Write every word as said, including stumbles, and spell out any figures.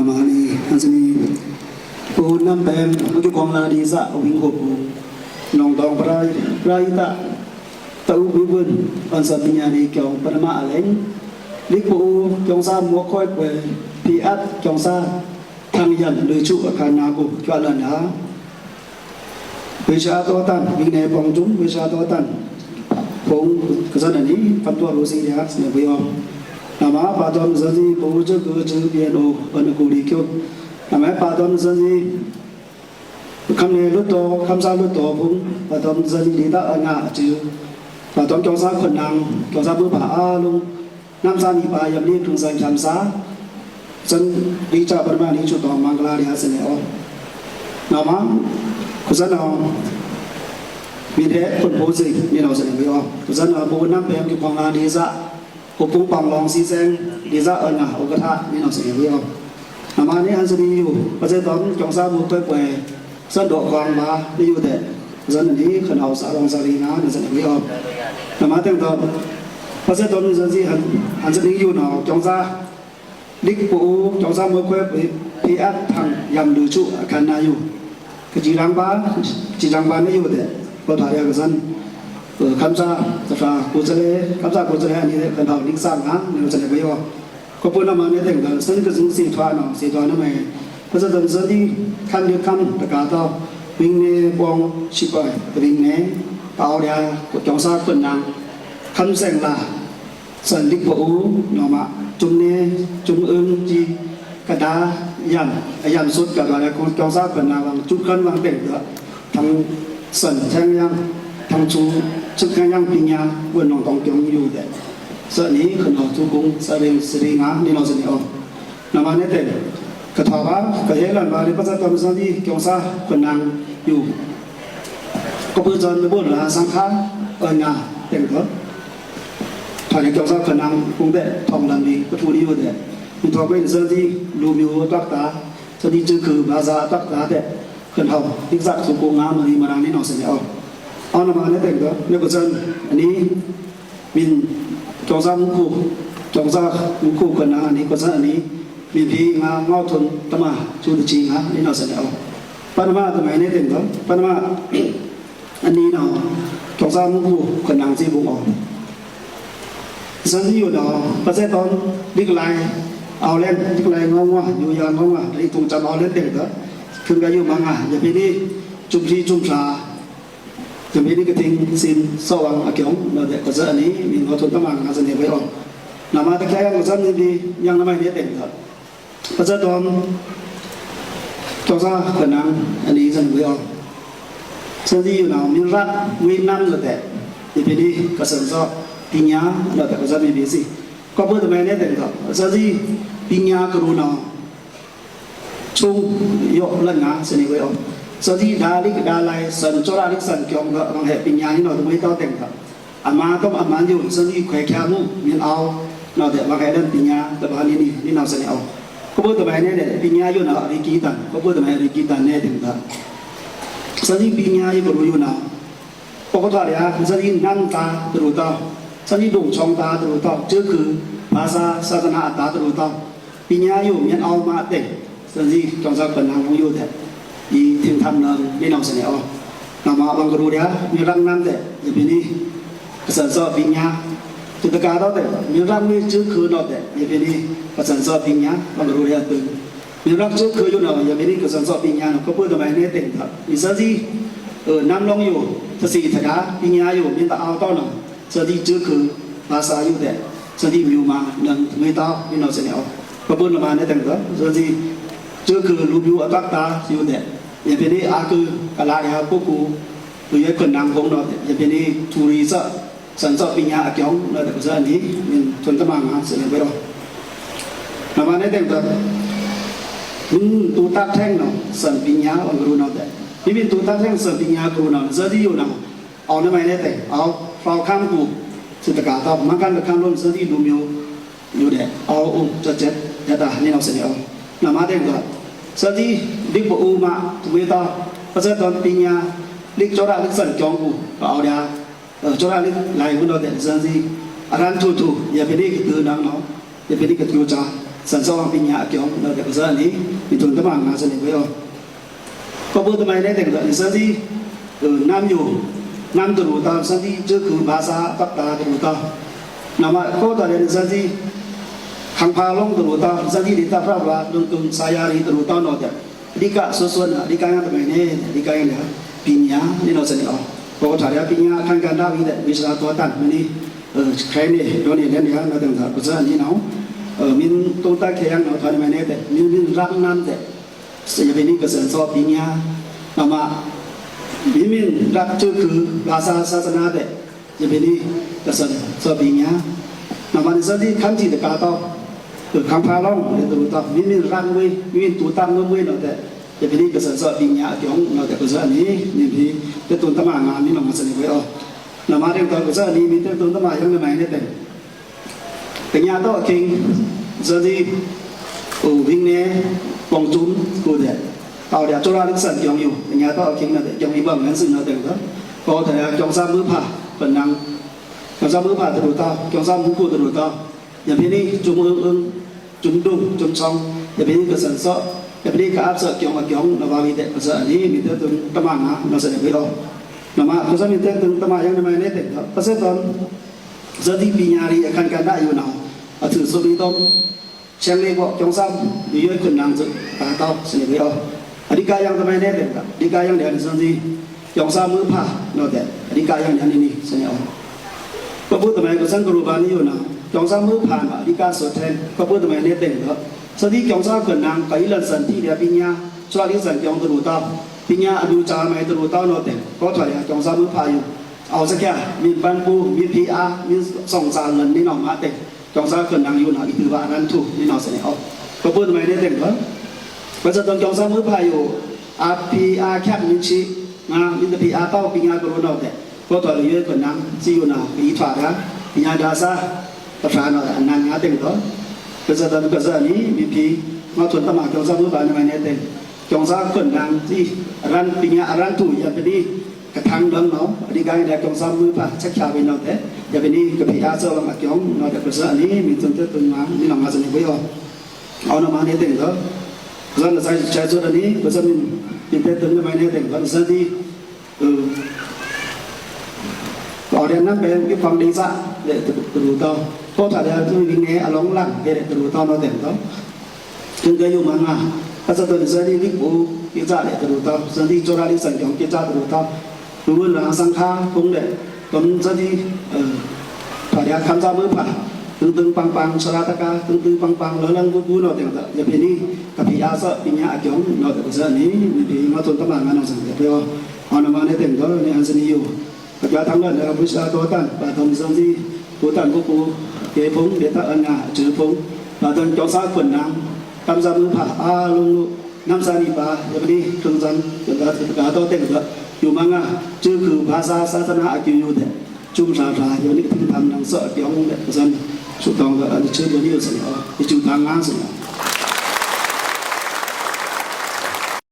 မနီဟန်ႏစနီ ပအိုဝ်နမ်းပႅန် မွဲကွီးခွန်လာႏဒိုင်ဇာတ် အဝိုင်းကိုပူ နောင်တောင်ပရဟိတ တအုပ် ဝိုင်းဝန်း အွန်ဆာပညာရေးကျောင်း ပထမအလဲင် လိပ်ပအိုဝ်ကျောင်းသားမျိုးခွဲပွဲ ဖိအပ်ကျောင်းသား ထင်လျင်လွေးချူအခမ်းအနားကို ကြွလန်တာ ဝေးရှောက်သောတင့် ဝိညာဉ်ပေါင်းစုံ ဝေးရှောက်သောတင့် ဖုံကစနနီ ဖန်တော်ရိုးစင်ရစနေဝေးအောင် နမပါတော်မူသောသည့် ဘုရားကျောင်းကို ကျေးဇူးတင်အောင် အနုဂူရီကျော် နမပါတော်မူသောသည့် ခမ်းနေလွတ်တော် ခမ်းစားလွတ်တော်ဖုံ ပါတော်မူသောသည့် ဒေသအနာအကျိုး ပါတော်ကျောင်းသားခွန်နန်း ကျောင်းသားဘုရားအားလုံး နမ်းစားမိပါ ယမနေ့ ထုံးစံချမ်းသာ စံရိချပရမဏိချူတော် မင်္ဂလာတရားစနေအောင် နမ ကစနမီးတဲ့ ခွန်ဘိုးစိန် နေနော်စနေဝေးအောင် ကစနဘိုးနမ်းပႅန် ကွီးခွန်လာႏဒိုင်ဇာတ် ကိုပုန်းပန်လောင်စီစဲန် ဒိုင်ဇာတ်အနာဥက္ကဋ္ဌ နေနော်စနေဝေးအောင် နမနီဟန်ႏစနီယို ပစဲတော်ကျောင်းသားမျိုးခွဲပွဲ စံတော်ခွန်ပါ နေယူတဲ့ ကစနနီ ခနောက်စားလောင်စားလီနာ နေစနေဝေးအောင် နမတဲင်တော့ ပစဲတော်မျိုးစံဟန်ႏစနီယိုနော် ကျောင်းသား လိပ်ပအိုဝ်ကျောင်းသားမျိုးခွဲပွဲ ဖိအပ်ထင်လျင်လွေးချူအခမ်းအနားယို ကကြည်လင်ပါ ကကြည်လင်ပါနေယူတဲ့ ပေါ်ထွားရကစန် ခမ်းစားတဖာကိုယ်စားလှယ် ခမ်းစားကိုယ်စားလှယ်အနီးတဲ့ ခနောက်လိပ်စားငါ နေစနေဝေးအောင် ကပုနမနီတဲင်တော့ စံကစင်းစီထွားနော် စီထွားနမဲ ပစဲတော်စံ ခမ်းဒီခမ်းတကာတော့ ဝိညာဉ်ပေါင်းရှိပါ တဝိညာဉ် ပအိုဝ်ကျောင်းသားခွန်နန်း ခမ်းစဲင်လာ စံလိပ်ပအိုဝ်နော်မ စုံနေ စုံအင်းကြီး ကဒါယံ အယံစုတ်ကဒါလည်း ကျောင်းသားခွန်နန်း ဝံကျောင်းခွန်ဝံတဲ့ ထင်စံဆင်းရန် ထင်စု စုခင်းရန်ပညာ ဝံနောင်တောင်ကျောင်းယူတဲ့ စံနီ ခနောက်စုကုံ စံရင်စရင်ငါ နေနော်စနေအောင် နမနီတဲင် ကထွားပါ ကဟဲလန်ပါ ဒီပစဲတော်မျိုးစံ ကျောင်းသားခွန်နန်းယို ကပုဇွန်ဘို့လာစံခါ အနာတဲင်တော့ ထွားရကျောင်းသားခွန်နန်း ဖုံတဲ့ ထောင်လန်ဒီ ပထူရီယိုတဲ့ မီးထွားကွဲစံ လူမျိုးတွက်တာ စံ ဒီစုခုဘာသာတွက်တာတဲ့ ခွန်ထောင် လိပ်စားစုကုံငါ မရီမရန် နေနော်စနေအောင် အနမနီတဲင်တော့ နေကစံ အနီး မင်းကျောင်းသားမျိုးခွဲ ကျောင်းသားမျိုးခွဲခွန်နန်းအနီး ကစံအနီး မင်းဖိငါ ငေါထွန်းတမ စုတချီငါ နေနော်စနေအောင် ပနမတမနီတဲင်တော့ ပနမ အနီးနော် ကျောင်းသားမျိုးခွဲခွန်နန်းစီဘုံအောင် စံယိုနော် ပစဲတော် လိပ်ကလိုင် အောက်လန် လိပ်ကလိုင်ငေါငေါ ယူရငေါငေါ လိပ်ထုံးချမ်းအောက်လန်တဲင်တော့ ခုံကယူမငါ ယဖိနီ စုံချီစုံချာ ယမီးနီကထင်းစင်စောင်းအကျောင်းနော်တဲ့ ကစံအနီး မင်းငေါထွန်းတမ ငါစနေဝေးအောင် နမတကဲကစံနီဒီ ယံနမနီတဲင်တော့ ပစဲတော် ကျောင်းသားခွန်နန်းအနီး စနေဝေးအောင် စံယိုနော် မင်းရတ်ဝေးနမ်းနော်တဲ့ ယဖိနီ ကစံစောပညာနော်တဲ့ ကစံမီးဘီစီ ကပုတမနီတဲင်တော့ စံပညာကရုဏာ ချုံယော့လန်ငါ စနေဝေးအောင် စံဒါလိကဒါလိုက် စံစောရလိကစံကျောင်းက မင်ဟဲပညာနီနော် တမွေးတော်တဲင်တော့ အမန်တော့အမန်ယို စံခွဲချမှု မင်းအောင်နော်တဲ့ မင်ဟဲလန်ပညာ တပါနီနီ နေနော်စနေအောင် ကပုတမနီတဲ့ ပညာယိုနော် အရိကီတန် ကပုတမနီ အရိကီတန်နီတဲင်တော့ စံပညာယိုကရုယိုနော် ပကထွားရ စံနီနမ်းတာတရူတော် စံနီဒုံချောင်းတာတရူတော် စုခု ဘာသာသာသနာအတာတရူတော် ပညာယို မင်းအောင်မတဲင် စံနီကျောင်းသားခွန်နန်းယိုတဲ့ ဒီထင်ထမ်းနော် နေနော်စနေအောင် နမဝံကရုရ မင်းရတ်နမ်းတဲ့ ယဖိနီ ကစံစောပညာ သူတကာတော့တဲ့ မင်းရတ်မီးစုခုနော်တဲ့ ယဖိနီ ကစံစောပညာ ဝံကရုရ မင်းရတ်စုခုယိုနော် ယဖိနီ ကစံစောပညာနော် ကပုတမနီတဲင်တော့ မီးစံနီ နမ်းလောင်းယို သစီတကာ ပညာယို မင်းတအောင်တော့နော် စံနီစုခု ဘာသာယိုတဲ့ စံနီမြန်မာနန်းတမွေးတော် နေနော်စနေအောင် ကပုနမနီတဲင်တော့ စံနီစုခုလူမျိုးအတွက်တာယိုတဲ့ ယဖိနီ အကူကလာရပုဂ္ဂိုလ် လူရဲ့ခွန်နန်းဖုံနော်တဲ့ ယဖိနီ ထူရီစံ စံစောပညာအကျောင်းနော်တဲ့ ကစံအနီး မင်းထွန်းတမ ငါစနေဝေးအောင် နမနီတဲင်တော့ မင်းတူတတ်ထဲင်နော် စံပညာဝံကရုနော်တဲ့ မင်းမင်းတူတတ်ထဲင် စံပညာကရုနော် စံယိုနော် အောက်နမနီတဲင် အောက် ဖောက်ခမ်းကူ စုတကာတော့ မင်္ဂန်တခမ်းလုံး စံနီလူမျိုးယိုတဲ့ အောက်ဦး ချက်ချက် ယတာ နေနော်စနေအောင် နမတဲင်တော့ စံနီ လိပ်ပအိုဝ်မ တဝေးတော် ပစဲတော်ပညာ လိပ်ကျော်ရလိကစံကျောင်းကူ ပအောက်ဒါ ကျော်ရလိကလိုင်ဝို့နော်တဲ့ စံနီ အရန်ထူထူ ယဖိနီကတူနန်းနော် ယဖိနီကတူချာ စံႏသော့ꩻပိင်ႏညာႏအကျောင်း နော်တဲ့ ကစၢ်န့ၣ် မီးတွိုန်တမန်ငါးစနေဝေးအော်။ ပပုတ္တမံၤန့ၣ် တင်တော့ နစံႏ နမ်းယို နမ်းတရူးတောင်း စံႏ ကဵုကဵုဘာသာ တပ်တာတရူးတောင်း နမကောတာလျာ နစံႏ ခမ်းဖါလောင်းတရူးတောင်း စံႏ ဒေသဖျါဖျါ လွန်တုံစာရာရီတရူးတောင်း နော်တဲ့ အဓိက ဆွတ်ဆွတ် အဓိကယင်းတမံၤန့ၣ် အဓိကယင်းလျာ ပိင်ႏညာႏ န့ၣ် နော်စနေအော်။ ပကထါလျာ ပိင်ႏညာႏ အခန်းကဏ္ဍဝီတဲ့ ဝေးစရာသောတန် မ့ၢ်န့ၣ် ခဲန့ၣ် ဒို့န့ၣ် လဲန့ၣ် နော်တင်တော့ ကစၢ်န့ၣ် နော် မင်းသုံးသပ်ခဲယင်း နော် ထါနမံၤန့ၣ် မင်းမင်း ရန်နမ်းတဲ့ ယဖဲန့ၣ် ကစၢ်သော့ပိင်ႏညာႏ နမ မင်းမင်း ရန်ကဵုကဵု ဘာသာ သာသနာတဲ့ ယဖဲန့ၣ် ကစၢ်သော့ပိင်ႏညာႏ နမ နစံႏ ခမ်းထီတကာတောင်း ခမ်းဖါလောင်း တရူးတောင်း မင်းမင်း ရန်ဝေး မင်းမင်း တူတမ်းငွေးငွေး နော်တဲ့ ယဖဲန့ၣ် ကစၢ်သော့ပိင်ႏညာႏအကျောင်း နော်တဲ့ ကစၢ်န့ၣ် မီးဖဲ တဲတွိုန်တမန်ငါး မီး နော် ငါးစနေဝေးအော်။ နမ တင်တော့ ကစၢ်န့ၣ် မီးတဲတွိုန်တမန်ယင်းတမံၤန့ၣ် တင် တညါတော့အခိင် စံႏ အိုဝိင်န့ၣ် ပေါင်တုံကိုတဲ့ တောက်လျာ ကဵုလရစ်စံႏကျောင်းယို တညါတော့အခိင် နော်တဲ့ ကျောင်းယို ဘင်လန်စံႏ နော်တဲ့ တော့ ပကထါလျာ ကျောင်းသားမုဖါ ပနံ ကျောင်းသားမုဖါတရူးတောင်း ကျောင်းသားမုဖိုတရူးတောင်း ယဖဲန့ၣ် ကဵုအုံအုံ ကဵုဒုံ ကဵုသွင် ယဖဲန့ၣ် ကစၢ်သော့ ယဖဲန့ၣ် ကအပ်သော့ ကျောင်းအကျောင်း နော် ဝီတဲ့ ကစၢ်န့ၣ် မီးတဲတွိုန်တမန်ငါး နော်စနေဝေးအော်။ နမ ကစၢ်မီးတဲတွိုန်တမန်ယင်းတမံၤန့ၣ် တင်တော့ ကစၢ်သော့ စံႏ ပိင်ႏညာႏအရံ အခန်းကဏ္ဍယို နော် အထူးဆိုပြီးတော့ ရှမ်းလေးပေါ့ ကျောင်းသားမျိုးရိုးခွန်နန်းဆို ဘာသာစနေဝေးအော်။ အဓိကယင်းတမံၤန့ၣ် တင်တော့ အဓိကယင်းလျာ နစံႏ ကျောင်းသားမုဖါ နော်တဲ့ အဓိကယင်းလျာ နံၤနံၤ စနေအော်။ ပပုတ္တမံၤ ကစၢ်ကရူၢ်ဘာန့ၣ်ယို နော် ကျောင်းသားမုဖါ နော် အဓိကဆိုတဲ့ ပပုတ္တမံၤန့ၣ် တင်တော့ စံႏ ကျောင်းသားခွန်နန်း ကယီလန်စံႏ ထီလျာပိင်ႏညာႏ ကဵုလရစ်စံႏကျောင်းတရူးတောင်း ပိင်ႏညာႏ အဒူၣ်စာမံၤတရူးတောင်း နော်တဲ့ ပကထါလျာ ကျောင်းသားမုဖါယို အောက်စကဲ မင်းပန်းပူ မင်းဖိအား မင်းဆောင်စာလန် န့ၣ် နော် မ တင် ကျောင်းသားခွန်နန်းယို နော် အီတုဗာ ရန်ထူ န့ၣ် နော်စနေအော်။ ပပုတ္တမံၤန့ၣ် တင်တော့ ကစၢ်သော့ ကျောင်းသားမုဖါယို အဖိအား ခက်မင်းချစ် ငါ မင်းတဖိအား တောင်းပိင်ႏညာႏကရူၢ် နော်တဲ့ ပကထါလျာ ယိုခွန်နန်း စံယို နော် အီထွါဒၢ ပိင်ႏညာႏဒါသာ ပထရာနော် အနံၤ ငါ တင်တော့ ကစၢ်သော့ ကစၢ်န့ၣ် မီးဖဲ မီးတွိုန်တမန် ကျောင်းသားမုဖါ နမံၤန့ၣ် တင် ကျောင်းသားခွန်နန်း စံ ရန် ပိင်ႏညာႏ ရန်ထူ ယဖဲန့ၣ် ကထံဒိုင် နော် အဓိကယင်းလျာ ကျောင်းသားမုဖါ ချက်ချာဝေး နော်တဲ့ ယဖဲန့ၣ် ကဖိအားသော့ အကျောင်း နော်တဲ့ ကစၢ်န့ၣ် မီးတွိုန်တမန် မီး နော် ငါးစနေဝေးအော်။ အဝ်နမန့ၣ် တင်တော့ ကစၢ်နစံႏ ကစၢ်ဆိုးတန့ၣ် ကစၢ်မီး မီးတဲတွိုန်တမံၤန့ၣ် တင်တော့ နစံႏ အဝ်လျာ နမ်းပဲ ကီးဖန်းဒေသ လျာတရူးတောင်း ပကထါလျာ တွိုဝ်းဝိင်န့ၣ် အလောင်းလမ်း လျာတရူးတောင်း နော် တင်တော့ တွိုဝ်းယိုမါငါ ကစၢ်သော့ နစံႏ ဝိပူၤ ဒေသ လျာတရူးတောင်း စံႏ ကဵုလရစ်စံႏကျောင်း ဒေသတရူးတောင်း တွိုဝ်းဝိုင်းရဟန်းသံဃာ ဖုံးလျာ တွိုဝ်းစံႏ ထါလျာ ခမ်းသားမုဖါ တွိုဝ်းတွိုဝ်းပင်ပင် သရၣ်တကါ တွိုဝ်းတွိုဝ်းပင်ပင် လီုလင်ပူပူ နော် တင်တော့ ယဖဲန့ၣ် ကဖိအားသော့ ပိင်ႏညာႏအကျောင်း နော်တဲ့ ကစၢ်န့ၣ် မီးဖဲ မီးတွိုန်တမန်ငါး နော်စနေဝေးအော်။ အဝ်နမန့ၣ် တင်တော့ နံၤအံၤစနေယို ကစၢ်ထံလီၤ လျာ ဘုရားတော်တန် ပါသွန်စံႏ ကိုယ်တန်ကိုယ်ကိုယ် ကဲဖုံး ဒေသအနာ အကျိုးဖုံး ပါသွန် ကျောင်းသားခွန်နန်း ခမ်းသားမုဖါ အားလုံးတို့ နမ်းစာနီပါ ယဖဲန့ၣ် တွိုဝ်းစံႏ ကစၢ်တကါတော့ တင်တော့ ယိုမါငါ ကဵုကဵု ဘာသာ သာသနာ အကျိုးယိုတဲ့ ကဵုမထြၢထြၢ ယဖဲန့ၣ် ကထိန်းထမ်း နံၤသော့အကျောင်း လျာ ကစၢ် ဆုတောင်း လျာ အကျိုးယို စနေအော် ယကဵုတၢ်ငါး စနေ